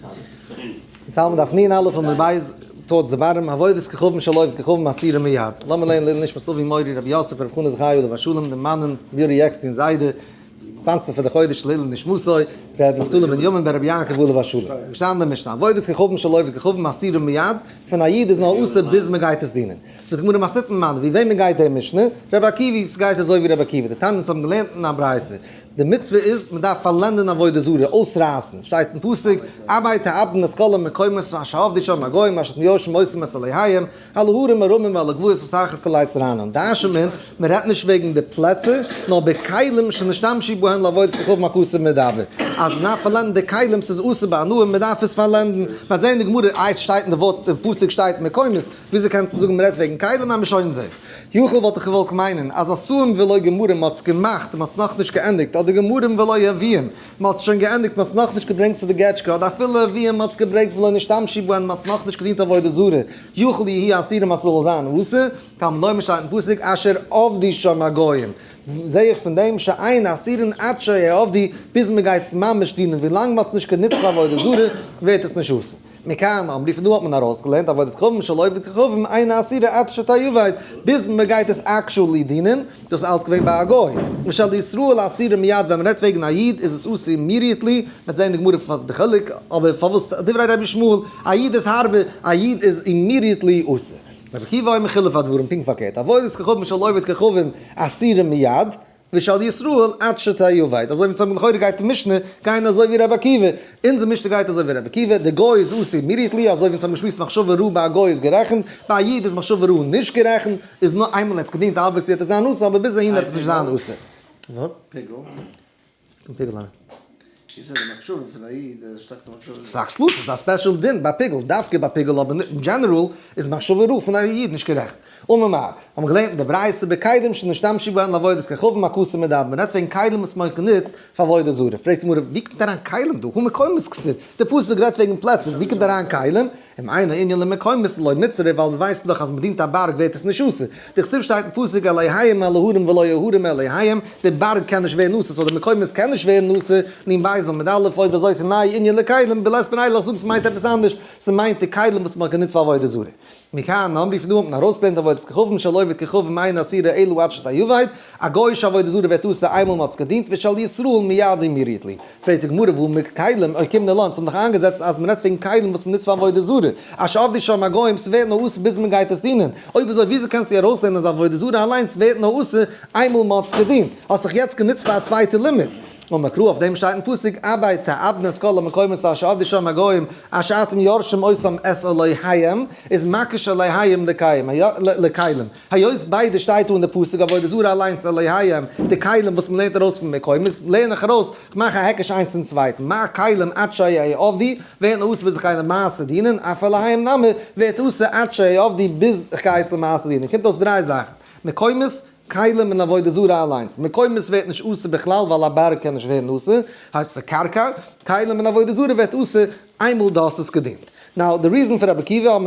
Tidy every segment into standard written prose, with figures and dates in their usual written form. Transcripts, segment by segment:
אונז האלטן דף נ' אלף עמוד ב' towards the bottom, עבודת כוכבים שלא עובד כוכבים אסירים מיד. לאמיר לערנען לעילוי נשמת אבי מורי רבי יוסף רבי חנא זכאי עליו השלום דעם מאנען מיורי עקסטין זיידע, sponsor פאר די חודש לעילוי נשמתו, ר' נפתלי בן ימין בן רבי יעקב עליו השלום. געשטאנען אין די משנה, עבודת כוכבים שלא עובד כוכבים אסירים מיד, פון א איד איז נאר אסור ביז מען גייט עס דינען. זאגט די גמרא מתניתין מני, ווי וועמען גייט די משנה? רבי עקיבא, ס'גייט אזוי ווי רבי עקיבא, דתניא אונז האבן געלערנט אין א ברייתא, די מצוה איז מען דארף פארלענדען עבודה זרה, אויסרייסן, שטייט אין פסוק, אבד תאבדון את כל המקומות אשר עבדו שם הגוים אשר אתם יורשים אותם את אלהיהם, על ההרים הרמים ועל הגבעות ותחת כל עץ רענן. דרש'נט מען, מען רעדט נישט וועגן די פלעצער, נאר בכלים שנשתמשו בהן לעבודת כוכבים הכתוב מדבר, אז מען דארף פארלענדן די כלים, ס'איז אסור בהנאה, מען דארף עס פארלענדן, מ'וועט זען אין די גמרא, איי ס'שטייט אין די ווארט, אין פסוק שטייט מקומות, וויאזוי קענסטו זאגן מ'רעדט וועגן כלים אז מ'שוין זעהט? יכול וואלט איך געוואלט מיינען אז עשוים ולא גמורים מ'האט עס געמאכט און מ'האט עס נאכנישט געענדיגט אדער גמורים ולא הביאום מ'האט עס שוין געענדיגט מ'האט עס נאכנישט געברענגט צו די געטשקע אדער אפילו הביאום מ'האט עס געברענגט ולא נשתמשו בהן מ'האט נאכנישט געדינט עבודה זרה יכול יהי' אסירים אז ס'זאל זיין אסור תלמוד לומר שטייט אין פסוק אשר עבדו שם הגוים זעה איך פון דעם שאין אסירין עד שיעבדו ביז מ'גייט עס ממש דינען ווילאנג מ'האט עס נישט גענוצט פאר עבודה זרה ווערט עס נישט אסור. מכאן אמרו פון דא האט מען ארויסגעלערנט עבודת כוכבים שלא עובד כוכבים אינה אסירה עד שתעבד, ביז מען גייט עס actually דינען, דאס איז אלץ געווען ביי א גוי. ושל ישראל אסירה מיד ווען מען רעדט וועגן א איד איז עס אסור immediately, מען וועט זען די גמרא פאר די חילוק, אבער פארוואס דברי רבי ישמעאל, א איד איז הארבער, א איד איז immediately אסור. רבי עקיבא אומר חילוף הדברים פונקט פארקערט, עבודת כוכבים שלא עובד כוכבים אסירה מיד, ושל ישראל עד שתעבד, אזוי ווי אונז האבן לכאורה גייט די משנה גיין אזוי ווי רבי עקיבא, אונזער משנה גייט אזוי ווי רבי עקיבא, די גוי איז אסור immediately, אזוי ווי אונז האבן געשמועסט מחשבה רעה ביי א גוי איז גערעכנט, ביי א איד איז מחשבה רעה נישט גערעכנט, איז נאר איינמאל ער האט עס געדינט obviously וועט עס זיין אסור אבער ביז אהין וועט עס נישט זיין אסור. וואס? פיגול. קומט פיגול אריין? איז עס די מחשבה פון א איד, די שטארקע מחשבה. ס'איז א ס'איז א special דין ביי פיגול, דווקא ביי פיגול אבער אין general איז מחשבה רעה פון א איד נישט גערעכנט. אמר מר. האבן געלערנט אין די ברייתא בכלים שנשתמשו בהן לעבודת כוכבים הכתוב מדבר, מען רעדט וועגן כלים וואס מען האט גענוצט פאר עבודה זרה, פרעגט די גמרא ווי קומט אריין כלים דא, הא מקומות כתיב, די פסוק רעדט וועגן פלעצער, ווי קומט אריין כלים? אם אינו ענין למקומות לא מיצרי ווייל ווייסט מען דאך אז מען דינט א בארג ווערט עס נישט אסור, דכתיב שטייט אין פסוק אלהיהם על ההרים ולא ההרים אלהיהם, די בארג קען נישט ווערן אסור so די מקומות קען נישט ווערן אסור, נון בית עמוד א' אויב אזוי תנאי ענין לכלים, בלית ברירה איך זאג ס'מיינט עפעס אנדערש, ס'מיינט די כלים וואס מ'האט גענוצט פאר עבודה זרה. מכאן אמרו פון דא האט מען ארויסגעלערנט עבודת כוכבים שלא עובד כוכבים אינה אסירה אלא עד שתעבד, א גוי'אישע עבודה זרה ווערט אסור איינמאל מ'האט עס געדינט ושל ישראל מיד immediately. פרעגט די גמרא והא מכלים אוקימנא לן, ס'האט מען דאך איינגעזעצט אז מ'רעדט וועגן כלים וואס מ'נוצט פאר עבודה זרה, אשר עבדו שם הגוים, ס'ווערט נאר אסור ביז מ'גייט עס דינען, אויב אזוי וויאזוי קענסטו ארויסלערנען אז עבודה זרה אליינס ווערט נאר אסור איינמאל מ'האט עס געדינט? האסט דאך יעצט גענוצט פאר א צווייטע לימוד. אמר קרא אויף דעם שטייט אין פסוק אבד תאבדון את כל המקומות אשר עבדו שם הגוים אשר אתם יורשים אותם את אלהיהם איז מקיש אלהיהם לכלים היות ביידע שטייט דא אין די פסוק עבודה זרה אליינס אלהיהם די כלים וואס מ'לערנט ארויס פון מקומות לערן איך ארויס כ'מאך א היקש איינס צום צווייטן מה כלים עד שיעבדו ווערט אסור ביז איך גיי למעשה דינען אף אלהיהם נמי ווערט אסור עד שיעבדו ביז איך גיי עס למעשה דינען קומט אויס דריי זאכן מקומות כלים און עבודה זרה אליינס. מקומות ווערט נישט אסור בכלל ווייל א בארג קען נישט ווערן אסור, הייסט עס א קרקע, כלים און עבודה זרה ווערט אסור איינמאל דו האסט עס געדינט. now די reason פון רבי עקיבא האט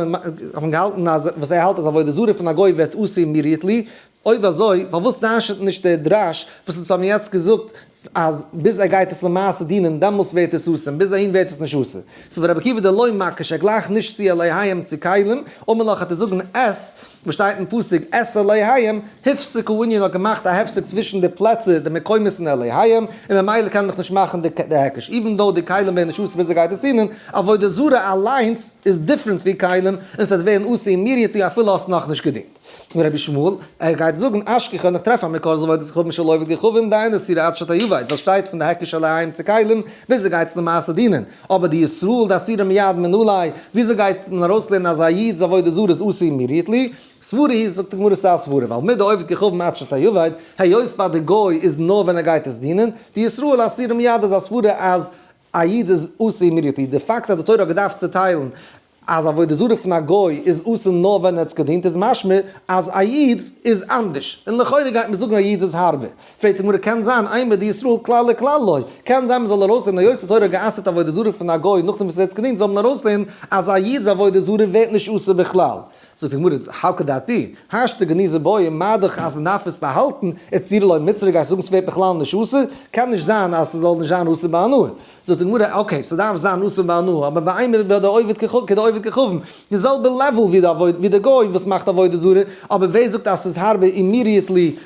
מען געהאלטן אז וואס ער האלט אז עבודה זרה פון א גוי ווערט אסור immediately, אויב אזוי פארוואס דרש'נט נישט דער דרש וואס אונז האבן יעצט געזאגט אז ביז ער גייט עס למעשה דינען דעמאלס ווערט עס אסור און ביז אהין ווערט עס נישט אסור. ס'איז רבי עקיבא דלא מקיש ער גלייכט נישט צו אלהיהם צו כלים, אמר לך האט ער זאגן את וואס שטייט אין פסוק את אלהיהם, הפסיק הענין האט געמאכט א הפסק צווישן די פלעצער די מקומות און אלהיהם, און ממילא קען איך נישט מאכן די היקש even though די כלים ווערן נישט אסור ביז ער גייט עס דינען, עבודה זרה אליינס איז different ווי כלים און ס'וועט ווערן אסור immediately אפילו האסט נאכנישט געדינט. און רבי ישמעאל, ער גייט זאגן אשכחה און איך טרעף א מקור אז עבודת כוכבים שלא עובד כוכבים דאינה אסירה עד שתעבד, וואס שטייט פון די היקש אלהיהם צו כלים, וויאזוי גייט עס למעשה דינען? אבער די ישראל דאסירה מיד מנא ליה, וויאזוי גייט מען ארויסלערנען אז א איד'ס עבודה זרה איז אסור immediately? סברה היא, זאגט די גמרא ס'איז א סברה, ווייל מדעובד כוכבים עד שתעבד, היות ביי די גוי איז נאר ווען ער גייט עס דינען, די ישראל אסירה מיד איז א סברה אז א איד איז אסור immediately, די פאקט אז די תורה האט געדארפט צוטיילן אז עבודה זרה פון א גוי איז אסור נאר ווען ער האט עס געדינט איז משמע אז א איד איז אנדערש, און לכאורה גייט מען זאגן א איד איז הארבער. פרעגט די גמרא קען זיין אימא דישראל כלל וכלל לא, קען זיין מען זאל ארויסלערנען היות די תורה האט גע'אסר'ט עבודה זרה פון א גוי נאכדעם וואס ער האט עס געדינט זאל מען ארויסלערנען אז א איד'ס עבודה זרה ווערט נישט אסור בכלל. זאגט די גמרא, how could that be? השתא גניזה בעי, מה דאך אז מען דארף עס באהאלטן, איצטורה לא מיתסרא גייסט זאגן ס'ווערט בכלל נישט אסור? קען נישט זיין אז ס'זאל נישט זיין אסור בהנאה. זאגט די גמרא, okay, ס'דארף זיין אסור בהנאה, אבער ואימא בדעובד כדעובד כוכבים, די זעלבע level ווי די גוי וואס מאכט עבודה זרה, אבער ווער זאגט אז ס'איז הארבער immediately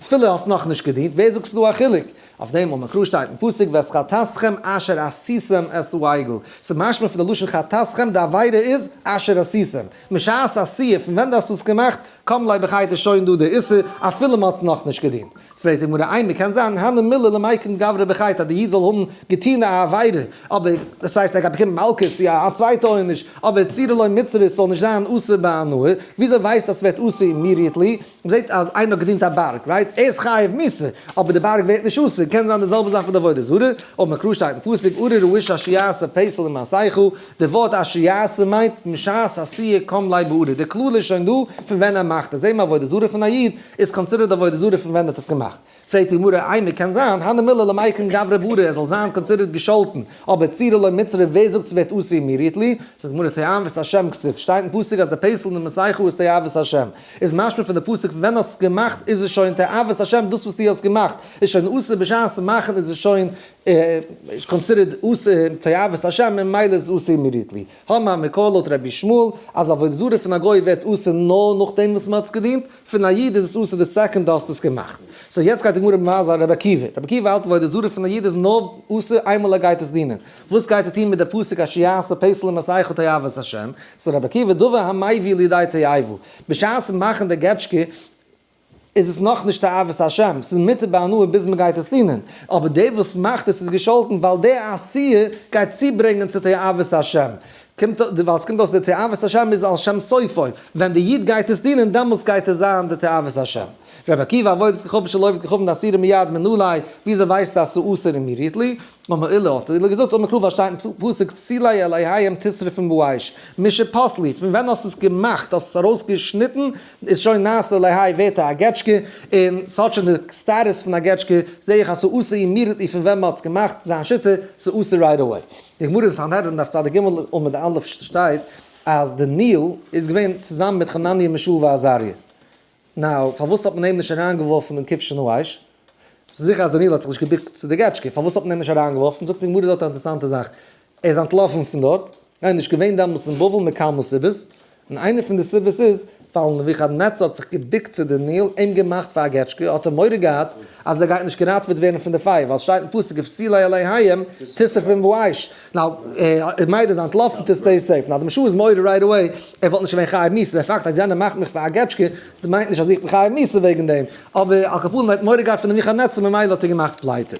אפילו האסט נאכנישט געדינט, ווער זאגט ס'דא א חילוק? אויף דעם אמר קרא שטייט אין פסוק ואת חטאתכם אשר עשיתם את העגל, ס'איז משמע פון די לשון חטאתכם די עבירה איז אשר עשיתם, משעת עשיה פון ווען דו האסט עס געמאכט, קם ליה בחטא איז שוין דא די איסור אפילו מ'האט עס נאכנישט געדינט. פרעגט די גמרא אימא קען זיין הני מילי למיקם גברא בחטא אז די איד זאל האבן געטון א עבירה אבער דאס הייסט ער גייט באקומען מלקות צו א צווייטע עונש אבער איצטורה לא מיתסרא ס'זאל נישט זיין אסור בהנאה, וויאזוי ווייסט אז ס'ווערט אסור immediately? מ'זעט אז איינער האט געדינט א בארג, right? ער איז חייב מיתה, אבער די בארג ווערט נישט אסור, קען זיין די זעלבע זאך מיט עבודה זרה, אמר קרא שטייט אין פסוק ארור האיש אשר יעשה פסל ומסכה, די ווארט אשר יעשה מיינט משעת עשיה קם ליה בארור, די קללה איז שוין דא פון ווען ער מאכט עס, זעהן מיר עבודה זרה פון א איד איז considered עבודה זרה פון ווען ער האט עס געמאכט. פרעגט די גמרא, אימא קען זיין, הני מילי למיקם גברא בארור ער זאל זיין considered געשאלטן, אבער איצטורה לא מיתסרא ווער זאגט ס'ווערט אסור immediately? זאגט די גמרא תועבת השם כתיב, שטייט אין פסוק אז די פסל און די מסכה איז תועבת השם, איז משמע פון די פסוק פון ווען האסט עס געמאכט איז עס שוין תועבת השם, דאס וואס דו האסט געמאכט איז שוין אסור בשעת מאכן איז עס שוין considered אסור תועבת השם און ממילא איז עס אסור immediately. האבן א מקור לויט רבי ישמעאל אז עבודה זרה פון א גוי ווערט אסור נאר נאכדעם וואס מען האט עס געדינט, פון א איד איז עס אסור די second דו האסט עס געמאכט. so יעצט גייט די גמרא מבאר זיין רבי עקיבא. רבי עקיבא האלט עבודה זרה פון א איד איז נאר אסור איינמאל ער גייט עס דינען. וואס גייט ער טון מיט די פסוק אשר יעשה פסל ומסכה תועבת השם? so רבי עקיבא דבר המביא לידי תועבה. בשעת'ן מאכן די געטשקע איז עס נאכנישט תועבת השם, ס'איז מותר בהנאה ביז מ'גייט עס דינען, אבער דער וואס מאכט עס איז געשאלטן ווייל די עשיה גייט צוברענגען צו תועבת השם, קומט ווייל ס'קומט אויס די תועבת השם איז על שם סופו, ווען די איד גייט עס דינען דעמאלטס גייט עס זיין די תועבת השם. רבי עקיבא עבודת כוכבים שלא עובד כוכבים דאסירא מיד מנא ליה, וויאזוי ווייסטו אז ס'איז אסור immediately? אמר עולא האט עולא געזאגט אמר קרא ווייל שטייט אין פסוק פסילי אלהיהם תשרפון באש, משפסלו, פון ווען האסטו עס געמאכט, האסט עס ארויסגעשניטן, איז שוין נעשה אלהי ווערט ער א געטשקע, און ס'האט שוין די status פון א געטשקע, זעה איך אז ס'איז אסור immediately פון ווען מ'האט עס געמאכט, זיין שיטה, ס'איז אסור right away. די גמרא אין סנהדרין דף צ"ג עמוד א' שטייט אז דניאל איז געווען צוזאמען מיט חנניה מישאל ועזריה. now, פארוואס האט מען אים נישט אריינגעווארפן אין כבשן האש? ס'איז זיכער אז דניאל האט זיך נישט געבוקט צו די געטשקע, פארוואס האט מען אים נישט אריינגעווארפן? זאגט די גמרא דארט א אינטערעסאנטע זאך, ער איז אנטלאפן פון דארט, ער איז נישט געווען דעמאלס אין בבל מכמה סיבות, און איינע פון די סיבות איז ווייל נבוכדנצר האט זיך געבוקט צו דניאל, אים געמאכט פאר א געטשקע, האט ער מורא געהאט אז ער גייט נישט געראטוועט ווערן פון די פייער, ווייל ס'שטייט אין פסוק ופסילי אלהיהם תשרפון באש, now, מילא איז אנטלאפן to stay safe, now די מהרש"א איז מעורר right away, ער וואלט נישט געווען חייב מיתה, דער פאקט אז יענער מאכט מיך פאר א געטשקע, מיינט נישט אז איך בין חייב מיתה וועגן דעם, אבער על כל פנים ער האט מורא געהאט פון נבוכדנצר ממילא האט ער געמאכט פליטה.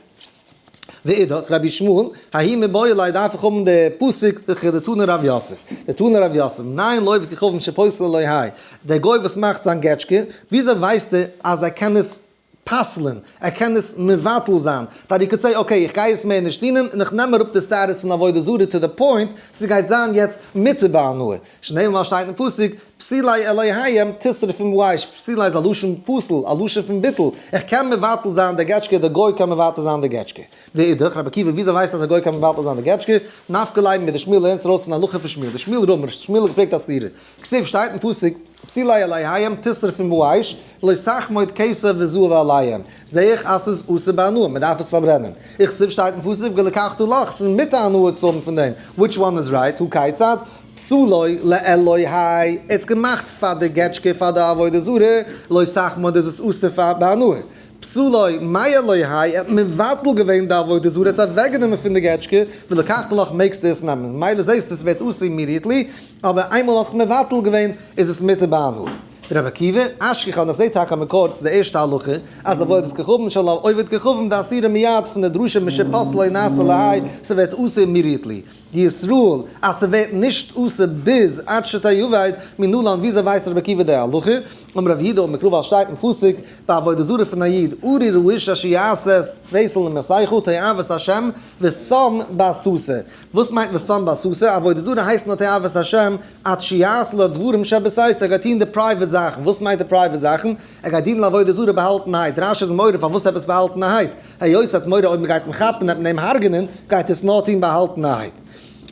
ואידך, רבי ישמעאל, ההוא מיבעי ליה דארף איך האבן די פסוק דכדתנא רב יוסף. דתנא רב יוסף, מנין לעובד כוכבים שפוסל אלהי, דער גוי וואס מאכט זיין געטשקע, וויאזוי ווייסט ער אז ער קען עס פסל'ן, ער קען עס מבטל זיין, that he could say okay איך גיי עס מער נישט דינען און איך נעם אראפ די status פון עבודה זרה to the point ס'גייט זיין יעצט מותר בהנאה, שנאמר שטייט אין פסוק פסילי אלהיהם תשרפון באש, פסילי איז א לשון פסול, א לשון פון ביטול, איך קען מבטל זיין די געטשקע, די גוי קען מבטל זיין די געטשקע. ואידך, רבי עקיבא וויאזוי ווייסט אז א גוי קען מבטל זיין די געטשקע? נפקא ליה מדשמואל לערנט ארויס פון הלכה פון שמואל, דשמואל אמר, שמואל האט געפרעגט א סתירה, כתיב שטייט אין פסוק, פסילי אלהיהם תשרפון באש, לא תחמוד כסף וזהב עליהם, זעה איך אז ס'איז אסור בהנאה, מ'דארף עס פארברענען. וכתיב שטייט אין פסוק ולקחת לך, ס'איז מותר הנאה צו האבן פון דעם, which one is right, הא כיצד? פסלו לאלוהי, ער האט עס געמאכט פאר די געטשקע פאר די עבודה זרה, לא תחמוד איז עס אסור פאר בהנאה. פסלו מאלוהי, ער האט מבטל געווען די עבודה זרה, ער האט עס אוועקגענומען פון די געטשקע, ולקחת לך מעגסטו עס נעמען, ממילא זעסטו עס ווערט אסור immediately, אבער איינמאל האסט מבטל געווען איז עס מותר בהנאה. רבי עקיבא, אשכח איך זעה טאקע א מקור צו די ערשטע הלכה, אז עבודת כוכבים של עובד כוכבים דאסירא מיד פון די דרשה משפסלו נעשה אלהי, ס'ווערט אסור immediately. די ישראל, אז ס'ווערט נישט אסור ביז עד שתאבד, מנלן וויאזוי ווייסט רבי עקיבא די הלכה? אמר רב יהודה אמר קרא ווייל שטייט אין פסוק ביי עבודה זרה פון א איד ארור האיש אשר יעשה את פסל ומסכה תועבת השם ושם בסתר. וואס מיינט ושם בסתר? עבודה זרה הייסט נאר תועבת השם עד שיעשה לו דברים שבסתר, ער גייט טון די private זאכן, וואס מיינט די private זאכן? ער גייט דינען עבודה זרה באהאלטענהייט, רש"י איז מעורר פארוואס עפעס באהאלטענהייט? היות ער האט מורא אויב מ'גייט אים כאפן וועט מען אים הרג'נען, גייט ער עס נאר טון באהאלטענהייט.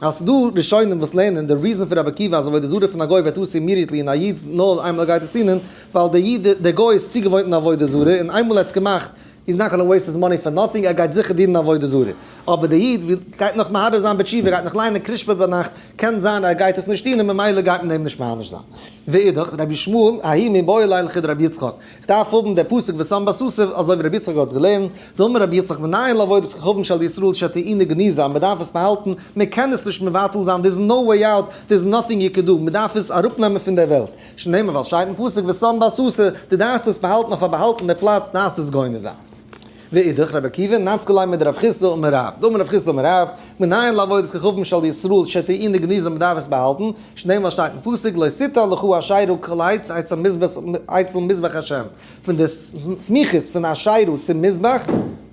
אז ס'דא ראשונים וואס לערנען די reason פון רבי עקיבא אז עבודה זרה פון א גוי ווערט אסור immediately און א איד נאר איינמאל ער גייט עס דינען, ווייל דער איד דער גוי איז צוגעוואוינט אין עבודה זרה און איינמאל ער האט עס געמאכט he's not gonna waste his money for nothing, ער גייט זיכער דינען עבודה זרה. אבער דער איד גייט נאך מהרהר זיין בתשובה, גייט נאך ליינען קרישמע ביינאכט, קען זיין ער גייט עס נישט דינען ממילא גייט מען אים נישט מעניש זיין. ואידך, רבי ישמעאל, ההוא מיבעי ליה לכדרבי יצחק. כ'דארף האבן דער פסוק ושם בסתר, אזוי ווי רבי יצחק האט געלערנט, דאמר רבי יצחק מנין לעבודת כוכבים של ישראל שטעונה גניזה, מען דארף עס באהאלטן, מען קען עס נישט מבטל זיין, there is no way out, there is nothing you can do, מען דארף עס אראפנעמען פון דער וועלט, שנאמר ווייל שטייט אין פסוק ושם בסתר, דו דארפסט עס באהאלטן אויף א באהאלטענע פלאץ, דארפסט עס גונז זיין. ואידך, רבי עקיבא, נפקא ליה מדרב חסדא אמר רב, דאמר רב חסדא אמר רב, מנין לעבודת כוכבים של ישראל שטעונה גניזה מען דארף עס באהאלטן, שנאמר שטייט אין פסוק לא תטע לך אשרה כל עץ אצל מזבח השם, פון די סמיכות פון אשרה צום מזבח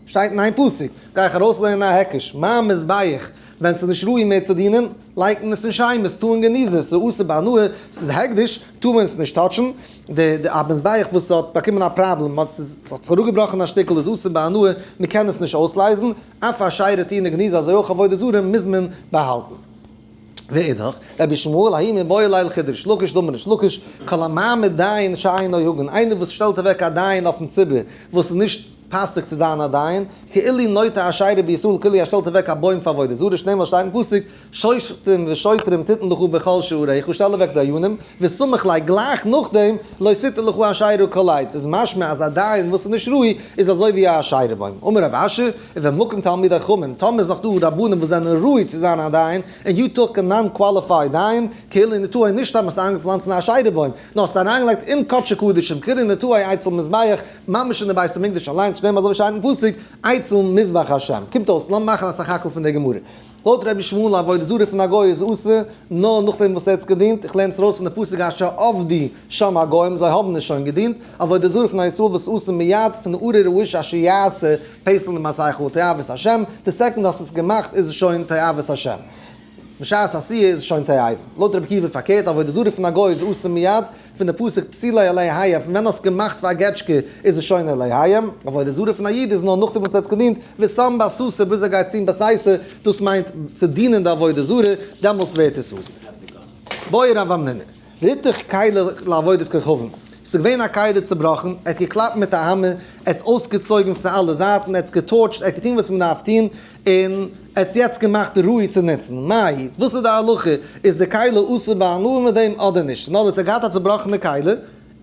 שטייט אין איין פסוק, גיי איך ארויסלערנען א היקש, מה מזבח, ווען ס'איז נישט ראוי מער צו דינען, לייגט מען עס אין שמות, טעון גניזה, ס'איז אסור בהנאה, ס'איז הקדש, טאר מען עס נישט touch ן, די די א מזבח וואס האט באקומען א פראבלעם, האט זיך אראפגעבראכן א שטיקל איז אסור בהנאה, מען קען עס נישט אויסלייזן, אף אשרה טעונה גניזה אזוי אויך עבודה זרה מוז מען באהאלטן. ואידך, רבי ישמעאל, ההוא מיבעי ליה לכדריש לקיש דאמר ריש לקיש, כל המעמיד דיין שאינו הגון, איינער וואס שטעלט אוועק א דיין אויפן ציבור וואס איז נישט פאסיג צו זיין א דיין, כאילו נוטע אשרה בישראל כאילו ער שטעלט אוועק א בוים פאר עבודה זרה, שנאמר שטייט אין פסוק, שופטים ושוטרים תתן לך בכל שעריך, שטעל אוועק דיינים, וסמוך ליה גלייך נאכדעם, לא תטע לך אשרה כל עץ, איז משמע אז א דיין וואס איז נישט ראוי איז אזוי ווי א אשרה בוים. אמר רב אשי, ובמקום תלמידי חכמים, טאמער איז נאך דא רבנים וואס זענען ראוי צו זיין א דיין, און you took a non qualified דיין, כאילו נטעו נישט סתם האסטו איינגעפלאנצן א אשרה בוים, נאר האסט אריינגעלייגט אין קדשי קדשים, כאילו נטעו אצל מזבח, ממש אין די בית המקדש אליינס, שנאמר אזוי ווי שטייט אין פסוק, אצל מזבח השם. קומט אויס, לאמיר מאכן א סך הכל פון די גמרא. לויט רבי ישמעאל עבודה זרה פון א גוי איז אסור נאר נאכדעם וואס ער האט עס געדינט, איך לערן עס ארויס פון די פסוק אשר עבדו שם הגוים, זיי האבן עס שוין געדינט, עבודה זרה פון א ישראל וואס איז אסור מיד פון ארור האיש אשר יעשה פסל למסכה תועבת השם, די second האסט עס געמאכט איז עס שוין תועבת השם. בשעת עשיה איז עס שוין תועבה. לויט רבי עקיבא פארקערט, עבודה זרה פון א גוי איז אסור מיד, פון די פסוק פסולי אלהיהם, פון ווען האסט געמאכט פאר א געטשקע איז עס שוין אלהיהם, עבודה זרה פון א איד איז נאר נאכדעם וואס ער האט עס געדינט, ושם בסתר ביז ער גייט טון בסתר, דאס מיינט צו דינען די עבודה זרה, דעמאלס ווערט עס אסור. בעי רב המנונא, ריתך כלי לעבודת כוכבים, ס'איז געווען א כלי צובראכן, ער האט געקלאפט מיט א האמער, ער האט עס אויסגעצויגן צו אלע זייטן, ער האט עס גע torch ט, ער האט געטון וואס מען דארף טון, און ער האט עס יעצט געמאכט ראוי צו נוצן. מאי, וואס איז די הלכה? איז די כלי אסור בהנאה מיט דעם אדער נישט? נאר וואס ער האט געהאט א צובראכענע כלי,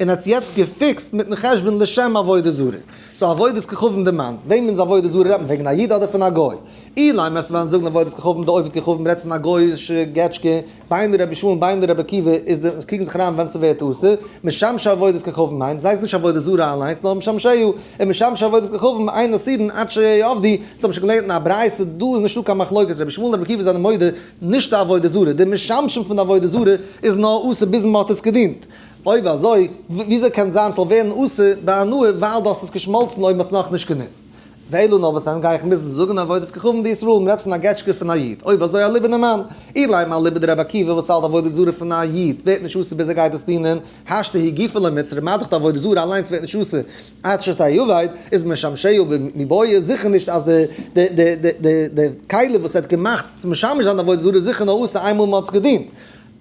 און האט עס יעצט געפיקסט מיטן חשבון לשם עבודה זרה. so עבודת כוכבים דערמאנט, וועמענס עבודה זרה רעדט מען? וועגן א איד אדער פון א גוי? אילימא וועסטו וועלן זאגן עבודת כוכבים דעובד כוכבים רעדט פון א גוי'אישע געטשקע, בין רבי ישמעאל און בין רבי עקיבא איז די קריגן זיך אריין ווען ס'ווערט אסור, משמשי עבודת כוכבים מיינט זיי איז נישט עבודה זרה אליינס נאר משמשיה, און משמשי עבודת כוכבים אין אסורין עד שיעבדו, דאס האבן שוין געלערנט אין א ברייתא, דא איז נישטא קיין מחלוקת, רבי ישמעאל און רבי עקיבא זענען מודה נישט די עבודה זרה, די משמשים פון די עבודה זרה איז נאר אסור ביז מ'האט עס געדינט, אויב אזוי וויאזוי קען זיין ס'זאל ווערן אסור בהנאה ווייל דו האסט עס געשמאלצן אויב מ'האט עס נאכנישט גענוצט? ואלא נאר וואס דען גיי איך מוזן זאגן עבודת כוכבים דישראל, מ'רעדט פון א געטשקע פון א איד, אויב אזוי אליבא דמאן, אילימא אליבא דרבי עקיבא וואס האלט עבודה זרה פון א איד ווערט נישט אסור ביז ער גייט עס דינען, השתא היא גופא לא מיתסרא, מה דאך די עבודה זרה אליינס ווערט נישט אסור עד שתעבד, איז משמשיה מיבעיא זיכער נישט אז די די די די די די כלי וואס ער האט געמאכט צו משמש זיין די עבודה זרה איז זיכער נאר אסור איינמאל מ'האט עס געדינט.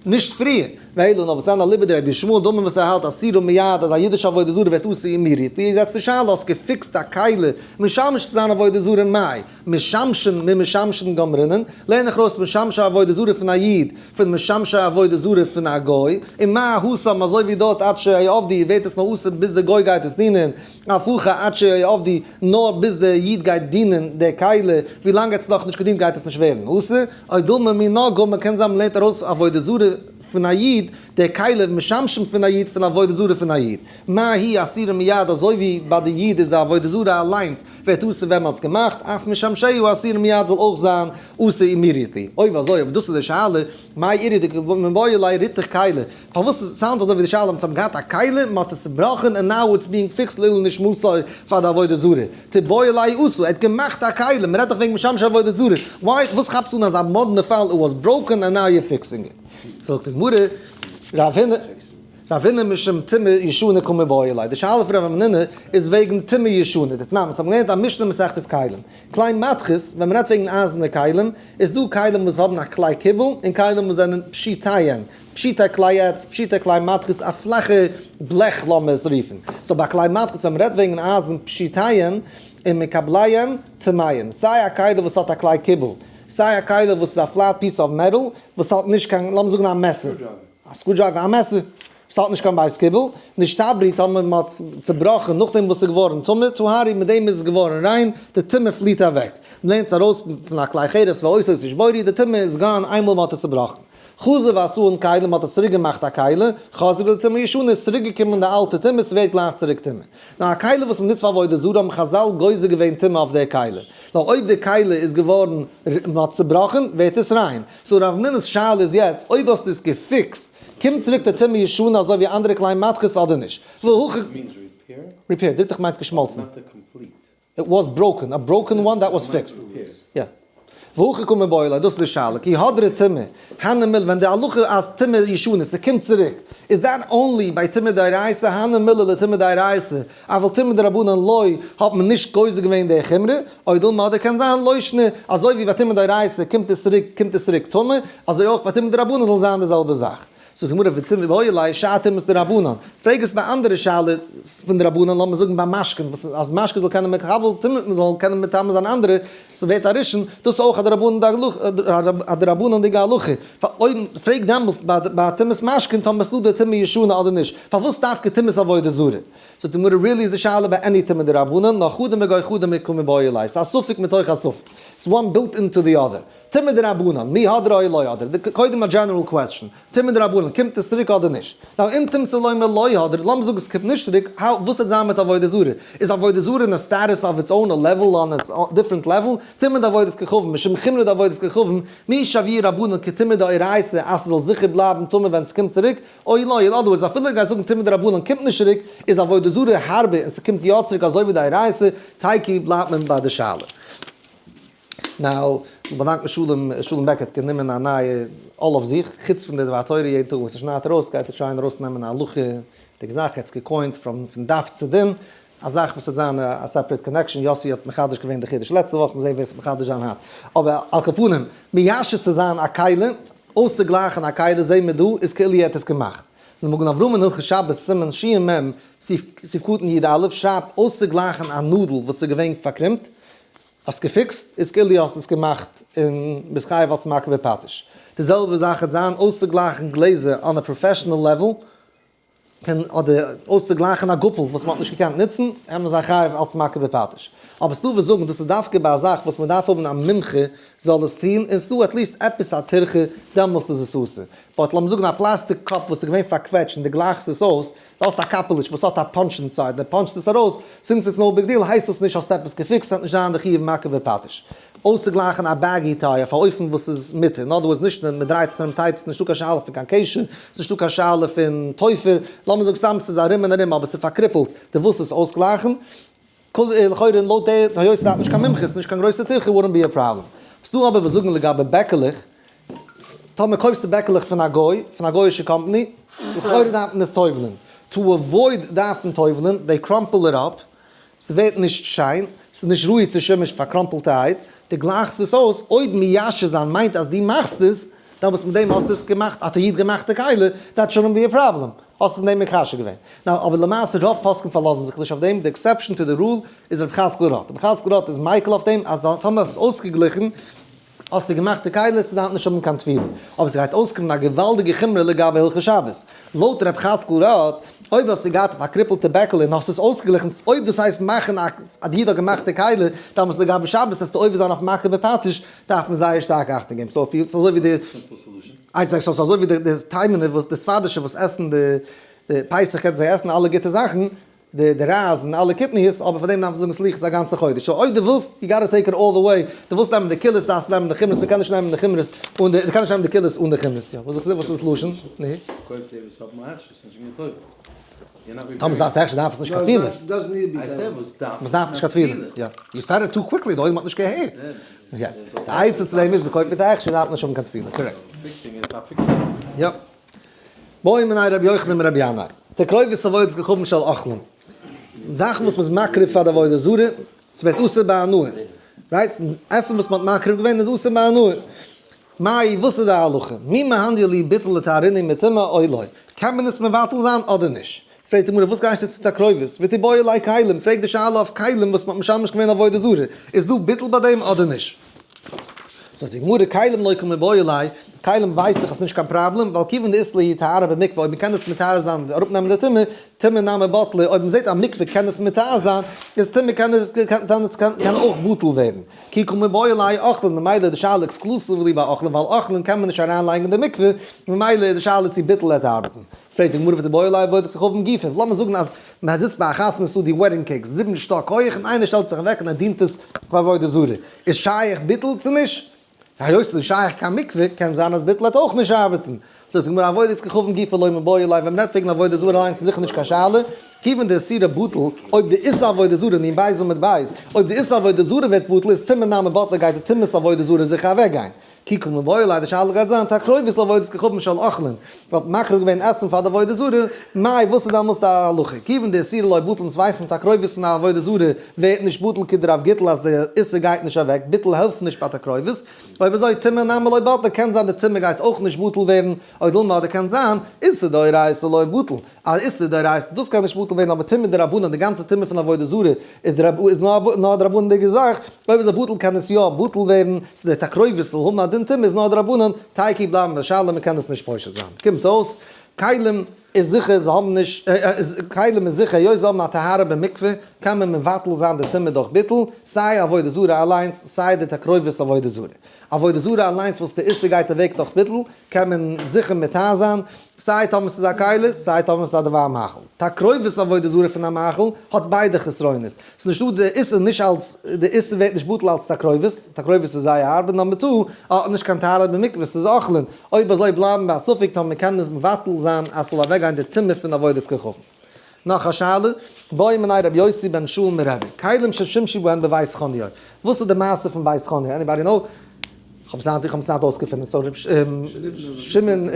נישט פריער, ואלא נאר וואס דען אליבא דרבי ישמעאל דאמר וואס ער האלט אסורה מיד אז א אידישע עבודה זרה ווערט אסור immediately, איז יעצט די שאלה האסט געפיקסט א כלי משמש צו זיין עבודה זרה מאי משמשין ממשמשין גמרינן, לערן איך ארויס משמשי עבודה זרה פון א איד פון משמשי עבודה זרה פון א גוי, און מה התם אזוי ווי דארט עד שיעבדו ווערט עס נאר אסור ביז די גוי גייט עס דינען, אף הכא עד שיעבדו נאר ביז די איד גייט דינען די כלי, ווילאנג ער האט עס נאכנישט געדינט גייט עס נישט ווערן אסור. או דילמא מינה גמר קען זיין מ'לערנט ארויס עבודה זרה פון א איד, דער כלי משמשים פון א איד פון עבודה זרה פון א איד. מה היא אסורה מיד אזוי ווי ביי די איד איז די עבודה זרה אליינס ווערט אסור ווען מ'האט עס געמאכט, אף משמשיה אסורה מיד זאל אויך זיין אסור immediately. אויב אזוי אויב דאס איז די שאלה, מאי איריא דמיבעי ליה ריתך כלי, פארוואס עס sound אזוי ווי די שאלה אונז האבן געהאט א כלי, מען האט עס צובראכן און now it's being fixed לעילוי נשמתו פאר די עבודה זרה, תיבעי ליה אסור, ער האט געמאכט א כלי, מען רעדט דאך וועגן משמשי עבודה זרה, why וואס כאפסטו אן אזא מאדנע פאל it was broken and now you're fixing it. זאגט די גמרא, רב הונא. רב הונא משום טומאה ישנה קא מיבעיא ליה, די שאלה פון רב המנונא איז וועגן טומאה ישנה, דתנן, אונז האבן געלערנט א משנה מסכת כלים, כלי מתכות, ווען מ'רעדט וועגן אייזערנע כלים, איז דא כלים וואס האבן א כלי קיבול, און כלים וואס זענען פשוטיהן, פשוטי כלי עץ, פשוטי כלי מתכות, א פלאכע בלעך לאמיר עס רופן. so ביי כלי מתכות ווען מ'רעדט וועגן אייזן פשוטיהן און מקבליהן טמאין, סיי א כלי וואס האט א כלי קיבול, סיי א כלי וואס איז א flat piece of metal וואס האט נישט קיין, לאמיר זאגן א מעסער, א screwdriver, א מעסער, וואס האט נישט קיין בית קיבול, נשתברו טאמער מ'האט צובראכן נאכדעם וואס ס'איז געווארן טמא, טהרו מיט דעם איז עס געווארן ריין, די טומאה פליעט אוועק. מ'לערנט עס ארויס פון א כלי חרס ואותו תשבורו, די טומאה איז gone איינמאל מ'האט עס צובראכן. חזר ועשאן כלי, מ'האט עס צוריק געמאכט א כלי, חזרה לטומאה ישנה איז צוריק געקומען די אלטע טומאה, ס'ווערט גלייך צוריק טמא. נאר א כלי וואס מ'נוצט פאר עבודה זרה האבן חזל גוזר געווען טומאה אויף דער כלי. נאר אויב די כלי איז געווארן מ'האט צובראכן ווערט עס ריין. so רב המנונא'ס שאלה איז יעצט, אויב האסטו עס געפיקסט, קומט צוריק די טומאה ישנה אזוי ווי אנדערע כלי מתכות אדער נישט? והכא. means repair? repair, דריטעך מיינט געשמאלצן. Not the complete. It was broken, a broken one that was fixed. Yes. והכי קא מיבעיא ליה, דאס איז די שאלה, כי הדרא טומאה, הני מילי, ווען די הלכה אז טומאה ישנה, ס'קומט צוריק, איז that only ביי טומאה דאורייתא, הני מילי לטומאה דאורייתא, אבל טומאה דרבנן לא, האט מען נישט גוזר געווען די חומרא, או דילמא אדער קען זיין לא שנא, אזוי ווי ביי טומאה דאורייתא קומט עס צוריק קומט עס צוריק טמא, אזוי אויך ביי טומאה דרבנן זאל זיין די זעלבע זאך. זאגט די גמרא וטומאה מיבעיא ליה שאר טומאות דרבנן, פרעג עס ביי אנדערע שאלות פון די רבנן, לאמיר זאגן ביי משקין, וואס אז משקה זאל קענען מקבל טומאה מען זאל קענען מטמא זיין אנדערע, ס'ווערט א ראשון, דאס איז אויך א דרבנן'דיגע הלכה, אויב פרעג דעמאלסט ביי טומאת משקין טאמער ס'דא די טומאה ישנה אדער נישט, פארוואס דווקא טומאת עבודה זרה? זאגט די גמרא really איז די שאלה ביי any טומאה דרבנן, נאר חדא מגו חדא קא מיבעיא ליה, ס'איז א ספק מתוך א ספק, it's one built into the other. טומאה דרבנן, מי הדרא או לא הדרא? קודם א general question, טומאה דרבנן, קומט עס צוריק אדער נישט? Now אם תמצא לומר לא הדרא, לאמיר זאגן עס קומט נישט צוריק, how, וואס וועט זיין מיט עבודה זרה? איז עבודה זרה אין א status of its own, א level on its different level? טומאה דעבודת כוכבים, משום חומרא דעבודת כוכבים, מי שויוה רבנן כטומאה דאורייתא אז ס'זאל זיכער בלייבן טמא ווען ס'קומט צוריק, או לא, in other words אפילו איך גיי זאגן טומאה דרבנן קומט נישט צוריק, איז עבודה זרה הארבער און ס'קומט יא צוריק אזוי ווי דאורייתא, תיקו בלייבט מען ביי די שאלה. Now, באדאנקן שלום, שלום בעק האט גענומען א נייע עול אויף זיך, חוץ פון די דבר תורה יעדן טאג וואס ער שניידט ארויס גייט ער try ען ארויסנעמען א הלכה'דיגע זאך, ער האט עס גע coin ט פון דף צו דין, א זאך וואס וועט זיין א separate connection, יאסי האט מחדש געווען די חידוש לעצטע וואך, מ'זעט ווער ס'וועט מחדש זיין היינט. אבער על כל פנים, מיישב צו זיין א כלי, אויסצוגלייכן א כלי זעהן מיר דא, איז כאילו ער האט עס געמאכט. די מגן אברהם אין הלכות שבת סימן שמ, סעיף קטן יא שרייבט אויסצוגלייכן א נאדל וואס איז געווען פארקרומט, האסט געפיקסט איז כאילו האסט עס געמאכט און ביסט חייב אלס מכה בפטיש. די זעלבע זאך וועט זיין אויסצוגלייכן גלעזער on a professional level קען אדער אויסצוגלייכן א גאפל וואס מ'האט נישט געקענט נוצן קען מען זיין חייב אלס מכה בפטיש. אבער ס'דא וואס זאגן דאס איז דווקא ביי א זאך וואס מ'דארף האבן א מומחה זאל עס טון און ס'דא at least עפעס א טירחה דעמאלסט איז עס אסור. But לאמיר זאגן א plastic cup וואס איז געווען פארקוועטשט און דו גלייכסט עס אויס דו האסט א קאפעליטש וואס האט א punch inside, דו punch סט עס ארויס, since it's no big deal הייסט דאס נישט האסט עפעס געפיקסט, ס'וועט נישט זיין די חיוב מכה בפטיש. אויסצוגלייכן א baggy tie אויף א אופן וואס איז מותר, in other words נישט מען דרייט עס ארום tight, ס'איז נישטא קיין שאלה פון קיין קשר, ס'איז נישטא קיין שאלה פון תופר, לאמיר זאגן סתם ס'איז ארום און ארום אבער ס'איז פארקריפלט, דו ווילסט עס אויסגלייכן, לכאורה לויט די היות ס'דארף נישט קיין מומחה, ס'איז נישט קיין גרויסע טירחה wouldn't be a problem. ס'דא אבער וואס זאגן לגבי בעקעלעך, טאמער קויפסטו בעקעלעך פון א גוי, פון א גוי'אישע קאמפאני, לכאורה דארף מען עס טובל'ן. To avoid דארפן טובל'ן, they crumple it up, ס'ווערט נישט שיין, ס'איז נישט ראוי צו שימוש פארקראמפלטערהייט, דו גלייכסט עס אויס, אויב מיישב זיין מיינט אז דו מאכסט עס, דאן וואס מיט דעם האסטו עס געמאכט, האט א איד געמאכט די כלי, that shouldn't be a problem, האסט עס מיט דעם מקשר געווען. Now, אבער למעשה רוב פוסקים פארלאזן זיך נישט אויף דעם, די exception to the rule איז רבי חזקאל ראטה. רבי חזקאל ראטה איז מיקל אויף דעם אז טאמער האסט עס אויסגעגליכן, האסטו געמאכט די כלי, ס'דארף נישט האבן קיין טבילה. אבער ס'גייט אויסקומען א געוואלדיגע חומרא לגבי הלכות שבת. לויט ר' חזקאל ראטה, אויב האסטו געהאט א פארקריפלטע בעקל און האסט עס אויסגעגליכן, אויב דאס הייסט מאכן א א די איד האט געמאכט די כלי, דאמאלס לגבי שבת וועסטו עובר זיין אויף מכה בפטיש, דארף מען זייער שטארק אכטונג געבן. So ס'איז אזוי ווי די ס'איז אזוי ווי די תימנ'ער וואס די ספרדישע וואס עסן די פסח קענען זיי עסן אלע גוטע זאכן, די רייז און אלע קטניות, אבער פאר דעם דארף מען זאגן סליחות א גאנצע חודש. So אויב דו ווילסט, you gotta take it all the way, דו ווילסט נעמען די קולות דארפסטו נעמען די חומרות, מ'קען נישט נעמען די חומרות אן די, מ'קען נישט נעמען די קולות אן די חומרות. יא, וואס זאגסטו, וואס איז דאס לשון? נו? קויף די וואס האבן א הכשר, ס'איז נישט גע'טובל'ט. טאמער ס'דארף הכשר דארף עס נישט קיין טבילה. וואס דארף נישט קיין טבילה. יא. You said it too quickly, די עולם האט נישט געהערט. Yes. די עצה צו דעם איז מ'קויפט מיט א הכשר דארף מען נישט האבן קיין טבילה. Correct. יא. בעו מיניה רבי יוחנן מרבי ינאי. תקרובת עבודת כוכבים של אוכלים. זאכן וואס מ'איז מקריב פאר די עבודה זרה, ס'ווערט אסור בהנאה. Right? עסן וואס מ'האט מקריב געווען איז אסור בהנאה. מאי, וואס איז די הלכה? מי מהנדיר לי ביטול לטהרני מטומאה או לא? קען מען עס מבטל זיין אדער נישט? פרעגט די גמרא, וואס גייסטו צו תקרובת? ותיבעי ליה כלים, פרעג די שאלה אויף כלים וואס מ'האט משמש געווען עבודה זרה, איז דא ביטול ביי דעם אדער נישט? זאגט די גמרא, כלים לא קמיבעיא ליה, כלים ווייס איך אז נישט קיין פראבלעם, ווייל כיוון דאית להו טהרה במקווה, אויב מ'קען עס מטהר זיין, אראפנעמען די טומאה, טומאה נמי בטלה, אויב מ'זעט א מקווה קען עס מטהר זיין, איז טומאה קען עס קען אויך בטל ווערן. כי קמיבעיא ליה אוכלין, ממילא איז די שאלה exclusively ביי אוכלין, ווייל אוכלין קען מען נישט אריינלייגן אין די מקווה, ממילא איז די שאלה צו ביטול וועט ארבעטן. פרעגט די גמרא ותיבעי ליה עבודת כוכבים גופא, לאמיר זאגן אז מען זיצט ביי א חתונה ס'דא די wedding cakes זיבן שטאק הויעך און איינער שטעלט זיך אוועק און ער דינט עס פאר עבודה זרה, איז שייך ביטול צו נישט? היות ס'איז נישט שייך קיין מקווה קען זיין אז ביטול וועט אויך נישט ארבעטן. זאגט די גמרא עבודת כוכבים גופא לא מיבעיא ליה, ווען מ'רעדט וועגן עבודה זרה אליינס איז זיכער נישט קיין שאלה, כיוון דאיסורא בטל, אויב די איסור עבודה זרה נ בית עמוד בית, אויב די איסור עבודה זרה ווערט בטל איז טומאה נמי בטלה גייט די טומאת עבודה זרה זיכער אוועקגיין. כי קא מיבעיא ליה די שאלה גייט זיין תקרובת לעבודת כוכבים של אוכלין, מ'האט מקריב געווען עסן פאר די עבודה זרה, מאי וואס איז דעמאלס די הלכה? כיוון דאיסורא לא בטל אונז ווייסט מען תקרובת פון א עבודה זרה ווערט נישט בטל כדרב גיטל אז די איסור גייט נישט אוועק, ביטול העלפט נישט ביי תקרובת, אויב אזוי טומאה נמי לא בטלה קען זיין די טומאה גייט אויך נישט בטל ווערן, או דילמא אדער קען זיין איסור דאורייתא לא בטל, א איסור דאורייתא דאס קען נישט בטל ווערן אבער טומאה דרבנן די גאנצע טומאה פון עבודה זרה איז נאר א דרבנן'דיגע זאך, אויב איז א בטל קען עס יא בטל ווערן, ס'איז די תקרובת זאל האבן א דין טומאה איז נאר דרבנן, תיקו בלייבן די שאלה מ'קען עס נישט פושט זיין. קומט אויס, כלים איז זיכער זיי האבן נישט, כלים איז זיכער היות זיי האבן א טהרה במקווה קען מען מבטל זיין די טומאה דורך ביטול, סיי עבודה זרה אליינס סיי די תקרובת עבודה זרה. עבודה זרה אליינס וואס די איסור גייט אוועק דורך ביטול, קען מען זיכער מטהר זיין, סיי טאמער ס'איז א כלי, סיי טאמער ס'איז א דבר מאכל. תקרובת עבודה זרה פון א מאכל האט ביידע חסרונות. ס'איז נישטא די איסור נישט אלס, די איסור ווערט נישט בטל אלס תקרובת, תקרובת איז זייער הארב, און number two, האט נישט קיין טהרה במקווה, ס'איז אוכלין. אויב אזוי בלייבן ביי א ספק טאמער מ'קען עס מבטל זיין אז ס'זאל אוועקגיין די טומאה פון עבודת כוכבים. נאך א שאלה, בעא מיניה רבי יוסי בן שאול מרבי, כלים ששימשו בהן בבית חוניו, וואס איז די מעשה פון בית חוניו, anybody know? כ'האב עס היינט, איך האב עס היינט אויסגעפונען, so ר' שמעון,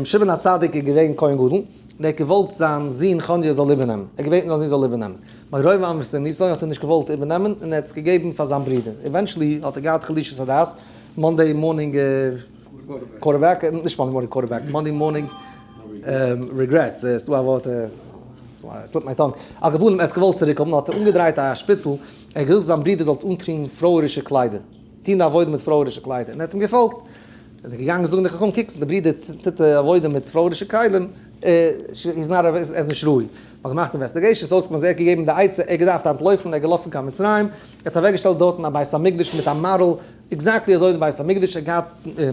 שמעון הצדיק איז געווען כהן גדול, און ער האט געוואלט זיין זון חוניו זאל איבערנעמען, ער האט געבעטן זיין זון זאל איבערנעמען, מרוב ענוותנותו האט ער נישט געוואלט איבערנעמען און ער האט עס געגעבן פאר זיין ברודער, eventually האט ער געהאט חלישות הדעת, Monday morning quarterback, נישט Monday morning quarterback, Monday morning regrets, ס'איז דא א ווארט, slip my tongue, על כל פנים ער האט געוואלט צוריק האבן האט ער אנגעדרייט א שפיצל, ער האט געזאגט זיין ברודער זאל אנטון פרויערישע קליידער, טון די עבודה מיט פרויערישע קליידער, און ער האט אים געפאלגט, און ער איז געגאנגען זאגן די חכמים, קוקטס די ברודער טוט די עבודה מיט פרויערישע כלים, איז נאר ער איז נישט ראוי, מען האט געמאכט investigation, ס'איז אויסגעקומען אז ער האט געגעבן די עצה, ער האט געדארפט אנטלויפן, ער איז געלאפן קיין מצרים, ער האט אוועקגעשטעלט דארטן א בית המקדש מיט א מאדעל, exactly אזוי אין בית המקדש האט געהאט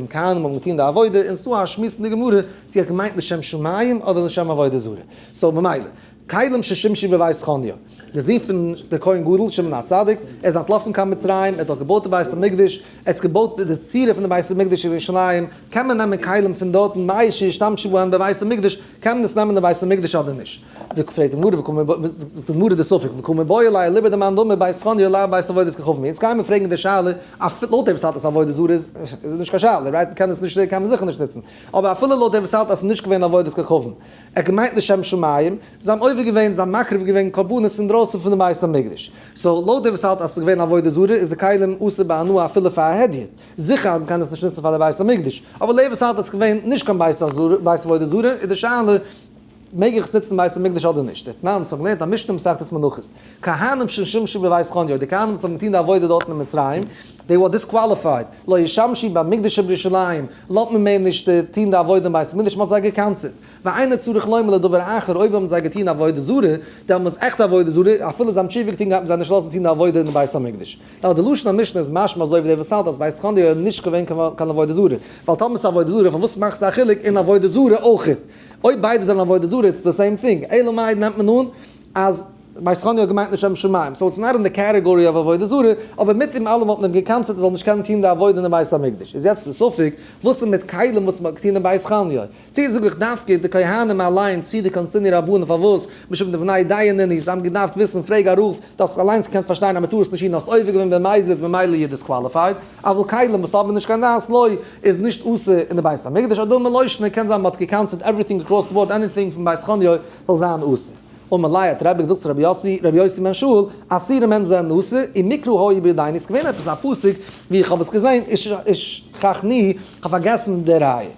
כהנים האבן געטון די עבודה, און ס'דא א שמועס אין די גמרא צו ער האט געמיינט לשם שמים אדער לשם עבודה זרה, so ממילא, כלים ששימשו בבית חוניו, די זון פון די כהן גדול שמעון הצדיק, ער איז אנטלאפן קימצרים, ער האט דארט געבויט די בית המקדש, ער האט געבויט די צורה פון די בית המקדש אין ירושלים, קען מען נעמען כלים פון דארטן מהו שישתמשו בהן בבית המקדש, קען מען עס נעמען אין בית המקדש אדער נישט? פרעגט די גמרא, זאגט די גמרא די ספק, וקא מיבעיא ליה אליבא דמאן דאמר בית חוניו לאו בית עבודת כוכבים, יעצט גייען מיר פרעגן די שאלה, אפילו לויט דער וואס האלט אז עבודה זרה איז נישט קיין שאלה, right? מ'קען עס נישט, קען מען זיכער נישט נוצן, אבער אפילו לויט דער וואס האלט אז ס'איז נישט געווען עבודת כוכבים, ער האט געמיינט לשם שמים, זיי האבן עובר געווען, זיי האבן מקריב געווען קרבנות אינדרויסן פון די בית המקדש, so לויט דער וואס האלט אז ס'איז געווען עבודה זרה איז די כלים אסור בהנאה אפילו פאר א הדיוט. זיכער אז מ'קען עס נישט נוצן פאר די בית המקדש, אבער לויט וואס האלט אז ס'געווען נישט קיין בית הזרה, בית עבודה זרה, איז די שאלה מעג איך עס נוצן אין בית המקדש אדער נישט. דתנן, ס'האט געלערנט א משנה מסכת מנחות, כהנים ששימשו בבית חוניו, די כהנים וואס האבן געטון די עבודה דארטן אין מצרים, they were disqualified, לא ישמשו במקדש שבירושלים, לאזט מען מער נישט טון די עבודה אין בית המקדש, מ'האט זיי גע'קנס'עט. ואינו צריך לומר לדבר אחר, אויב האבן זיי געטון עבודה זרה, דעמאלס עכט עבודה זרה, אפילו זיי האבן תשובה געטון גייט מען זיי נישט לאזן טון די עבודה אין בית המקדש. נאר די לשון המשנה איז משמע אזוי ווי דער וואס האלט אז בית חוניו איז נישט געווען קיין עבודה זרה, ווייל טאמער ס'איז עבודה זרה פארוואס מאכסטו א חילוק אין עבודה זרה אויכעט? אויב ביידע זענען עבודה זרה it's the same thing, אלא מאי נעמט מען אן אז בית חניה האט געמיינט לשם שמים, so it's not אין די category of עבודה זרה, אבער מיט דעם אלעם האט מען אים גע'קנס'עט ער זאל נישט קענען טון די עבודה אין די בית המקדש. איז יעצט די ספק, וואס איז מיט כלים וואס מען האט געטון אין בית חניה? צי זאג איך דווקא די כהנים אליין, צי די קאנסיני רבנן פארוואס, משום דבני דיעה נינהו, זיי האבן געדארפט וויסן, פרעג א רב, דו האסט אליינס געקענט פארשטיין אז מען טאר עס נישט טון, האסט עובר געווען במזיד ממילא you're disqualified, אבל כלים וואס האבן נישט קיין דעת לא איז נישט אסור אין די בית המקדש, אדמה לא שנא, קען זיין מען האט גע'קנס'עט everything across the board anything פון בית חניה זאל זיין אסור. אמר ליה האט רבי געזאגט צו רבי יוסי, רבי יוסי בן שאול, אסירים הן זענען אסור, און מקרא היה בידינו, ס'איז געווען עפעס א פסוק ווי איך האב עס געזען, אשכחתני, איך האב פארגעסן די ראיה.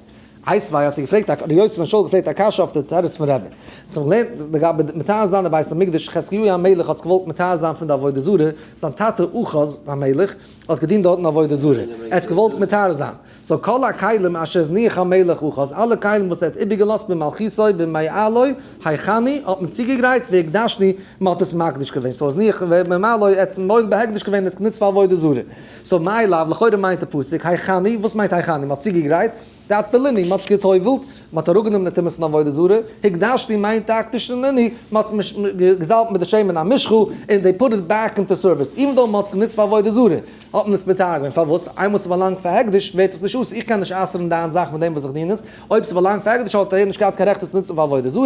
איתיביה האט ער געפרעגט א רבי יוסי בן שאול געפרעגט א קשיא אויף די תירוץ פון רבי. צום לערנען לגבי מטהר זיין די בית המקדש, חזקיהו המלך האט זיך געוואלט מטהר זיין פון די עבודה זרה, זיין טאטע אחז המלך האט געדינט דארטן עבודה זרה, ער האט זיך געוואלט מטהר זיין, so כל הכלים אשר הזניח המלך אחז, אלע כלים וואס ער האט איבערגעלאזט במלכותו במעלו הכינוהו, האט מען צוגעגרייט והקדשנו, מען האט עס מקדיש געווען, so הזניח במעלו, ער האט מועל בהקדש געווען, ער האט עס גענוצט פאר עבודה זרה. so מאי לאו, לכאורה מיינט די פסוק הכינוהו, וואס מיינט הכינוהו? מען האט צוגעגרייט, דאטבלינהו, מען האט עס גע'טובל'ט, מען האט אראפגענומען די טומאות פון עבודה זרה, הקדשנו מיינט אקדשנינהו, מען האט עס געזאלבט מיט די שמן המשחה, און they put it back into service, even though מען האט עס גענוצט פאר עבודה זרה, האט מען עס מטהר געווען, פארוואס? איינמאל ס'באלאנגט פאר הקדש ווערט עס נישט אסור, איך קען נישט אסר'ן דיין זאך מיט דעם וואס איך דין עס, אויב ס'באלאנגט פאר הקדש האט ער נישט געהאט קיין רעכט עס נוצן פאר עבודה זרה,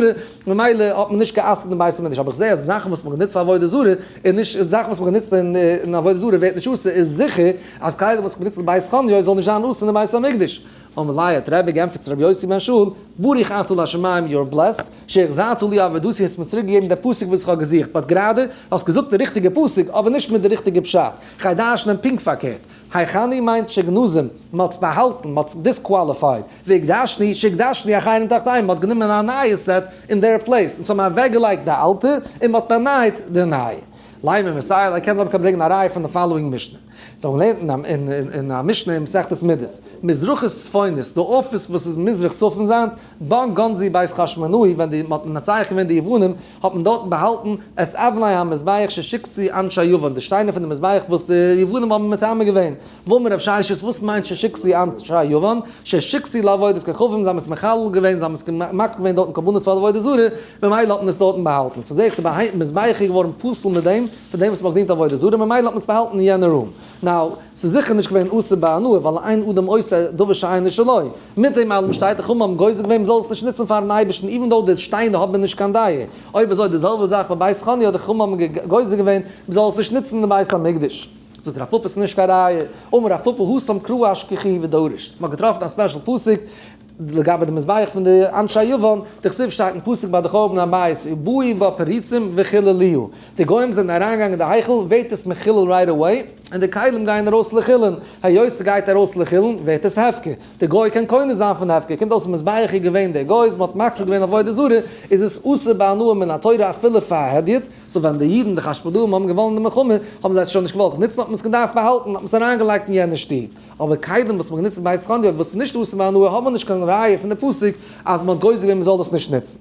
ממילא האט מען נישט גע'אסר'ט אין בית המקדש, אבער איך זע אז זאכן וואס מ'האט גענוצט פאר עבודה זרה איז נישט, זאכן וואס מ'האט גענוצט אין עבודה זרה ווערט נישט אסור, איז זיכער אז כלים וואס מ'האט גענוצט אין בית חניה זאל נישט זיין אסור אין בית המקדש. אמר ליה האט רבי גענטפערט צו רבי יוסי בן שאול, ברוך אתה לשמים you are blessed, שהחזרת לי אבדתי האסט מיר צוריק געגעבן די פסוק וואס איך האב געזוכט, but גראדע האסט געזאגט די ריכטיגע פסוק אבער נישט מיט די ריכטיגע פשט, כ'גיי דרש'נען פונקט פארקערט, הכינוהו מיינט שגנזום, מ'האט עס באהאלטן, מ'האט עס disqualified, והקדשנו, שהקדשנו אחרים תחתיהם, מ'האט גענומען א נייע set אין their place, און ס'האט מען אוועקגעלייגט די אלטע און מ'האט באנייט די נייע. לימא מסייע ליה קען זיין מ'קען ברענגען א ראיה פון די following משנה. זיי האבן געלערנט אין א משנה אין מסכת מידות, מזרחית צפונית, די אפיס וואס איז מזרח צפון זייט, בה גנזו בית חשמונאי, ווען די מ'האט מנצח געווען די יוונים, האט מען דארטן באהאלטן את אבני המזבח ששקצו אנשי יוון, די שטיינער פון די מזבח וואס די יוונים האבן מטמא געווען. ואמר רב ששת, וואס מיינט ששקצו אנשי יוון? ששקצו לעבודת כוכבים, זיי האבן עס מחלל געווען, זיי האבן עס מקריב געווען דארטן קרבנות פאר עבודה זרה, ממילא האט מען עס דארטן באהאלטן. so זעה איך די מזבח איז געווארן פסול מיט דעם, פון דעם וואס מ'האט געדינט עבודה זרה, ממילא האט מען עס באהאלטן אין יענע room. Now, ס'איז זיכער נישט געווען אסור בהנאה, ווייל אין אדם עושה דבר שאינו שלו. מיט דעם אלעם שטייט די חכמים האבן גוזר געווען מ'זאל עס נישט נוצן פאר'ן אייבערשטן, even though די שטיינער האבן נישט קיין דעה. אויב אזוי די זעלבע זאך ביי בית חניה האט די חכמים האבן גוזר געווען מ'זאל עס נישט נוצן אין די בית המקדש. זאגט רב פפא ס'איז נישט קיין ראיה, אמר רב פפא התם קרא אשכחוהו ודריש. מ'האט געטראפן א special פסוק לגבי די מזבח פון די אנשי יוון, דכתיב שטייט אין פסוק ביי די חורבן הבית, ובאו בה פריצים וחיללוה, די גוים זענען אריינגעגאנגען אין די היכל, ווערט עס מחולל right away, און די כלים גייען ארויס לחולין, היות ס'גייט ארויס לחולין, ווערט עס הפקר, די גוי קען קונה זיין פון הפקר, קומט אויס מזבח איז געווען די גוי'ס, מ'האט מקריב געווען עבודה זרה, איז עס אסור בהנאה מן התורה אפילו פאר א הדיוט, so ווען די אידן די חשמונאים האבן געוואלן די מלחמה, האבן זיי עס שוין נישט געוואלט נוצן, האט מען עס געדארפט באהאלטן, האט מען עס אריינגעלייגט אין יענע שטוב. אבער כלים וואס מ'האט גענוצט אין בית חניה וואס איז נישט אסור בהנאה האבן נישט קיין ראיה פון די פסוק אז מ'האט גוזר געווען מ'זאל דאס נישט נוצן.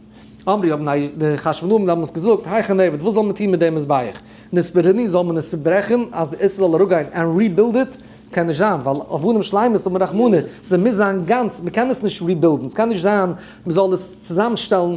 אמרו האבן די חשמונאים דאמאלס געזאגט, היכי נעביד, וואס זאל מען טון מיט דעם מזבח? נסברינהו זאל מען עס צוברעכן אז די איסור זאל אראפגיין and rebuild it? ס'קען נישט זיין ווייל אבנים שלימות אמר רחמנא, ס'מוז זיין גאנץ, מ'קען עס נישט rebuild ן, ס'קען נישט זיין מ'זאל עס צוזאמשטעלן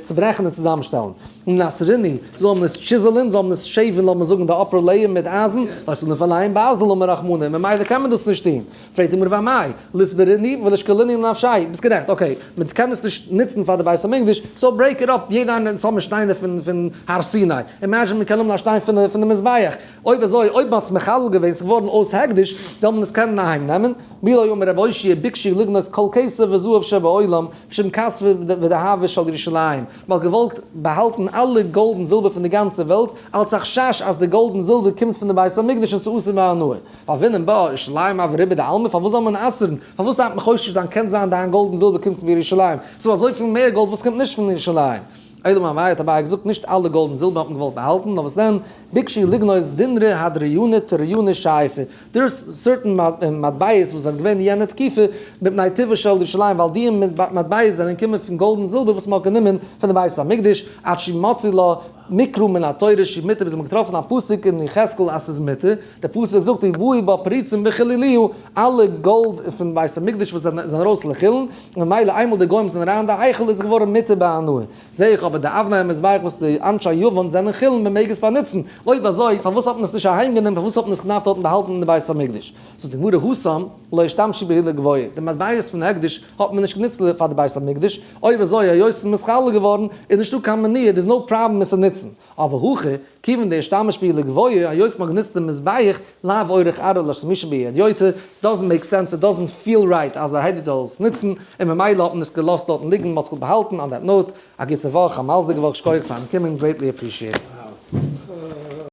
צוברעכן און צוזאמשטעלן. נסרינהו, זאל מען עס chisel ען, זאל מען עס shave ן, לאמיר זאגן די upper layer מיט אייזן, לא תניף עליהן ברזל אמר רחמנא, ממילא קען מען דאס נישט טון. פרעגט די גמרא ואמאי, ליתברינהו ולישקלינהו לנפשייהו, ביסט גערעכט, okay, מען קען עס נישט נוצן פאר די בית המקדש, so break it up, יעדע איינער, אונז האבן שטיינער פון הר סיני, imagine מען קען האבן א שטיין פון די מזבח, אויב אזוי, אויב מען האט עס מחלל געווען, ס'איז געווארן אויס הקדש, זאל מען עס קענען אהיים נעמען, מי לא אמר רבי אושעיא ביקשו לגנוז כל כסף וזהב שבעולם, משום כספא ודהבא של ירושלים, מען האט געוואלט באהאלטן אלע גאלד און זילבער פון די גאנצע וועלט, אלס א חשש אז די גאלד און זילבער קומט פון די בית המקדש און ס'איז אסור בהנאה. והוינן בה ירושלים הויא רובא דעלמא, פארוואס זאל מען אסר'ן? פארוואס דארף מען חושש זיין? קען זיין דיין גאלד און זילבער קומט פון ירושלים, ס'איז אזויפיל מער גאלד וואס קומט נישט פון ירושלים. אלא מאי האט אביי געזאגט נישט אלע גאלד און זילבער האט מען געוואלט באהאלטן, נאר וואס דען, ביקשו לגנוז דינרי הדריוני טוריוני שייפי, there is certain מטבעות וואס זענען געווען אין יענע תקופה מפני טיבה של ירושלים ווייל די מטבעות זענען געקומען פון גאלד און זילבער וואס מען האט גענומען פון די בית המקדש עד שמצאו לה. מקרא מן התורה שהיא מותר ביז מ'האט געטראפן א פסוק אין יחזקאל אז ס'איז מותר, דער פסוק זאגט ובאו בה פריצים וחללוה, אלע גאלד פון בית המקדש וואס זענען ארויס לחולין, ממילא איינמאל די גוים זענען אריין אין די היכל איז עס געווארן מותר בהנאה. זעה איך אבער די אבני המזבח וואס די אנשי יוון זענען חולין מען מעג עס באנוצן, אויב אזוי פארוואס האט מען עס נישט אהיימגענומען פארוואס האט מען עס געדארפט דארטן באהאלטן אין די בית המקדש? זאגט די גמרא התם לא אשתמשו בהו לגבוה, די מטבעות פון הקדש האט מען נישט גענוצט פאר די בית המקדש, אויב אזוי היות עס איז מתחלל געווארן איז נישטא קיין מניעה, there is no problem עס צו נוצן, אבער הכא, כיוון דאשתמש בהו לגבוה, היות מען האט גענוצט די מזבח, לאו אורח ארעא לאשתמושי בהו הדיוטא, doesn't make sense, it doesn't feel right אז א הדיוט זאל עס נוצן, און ממילא האט מען עס געלאזט דארטן ליגן, מען האט עס גוט באהאלטן, on that note, א גוטע וואך, א מזל'דיגע וואך, שכוח פארן קומען, greatly appreciate.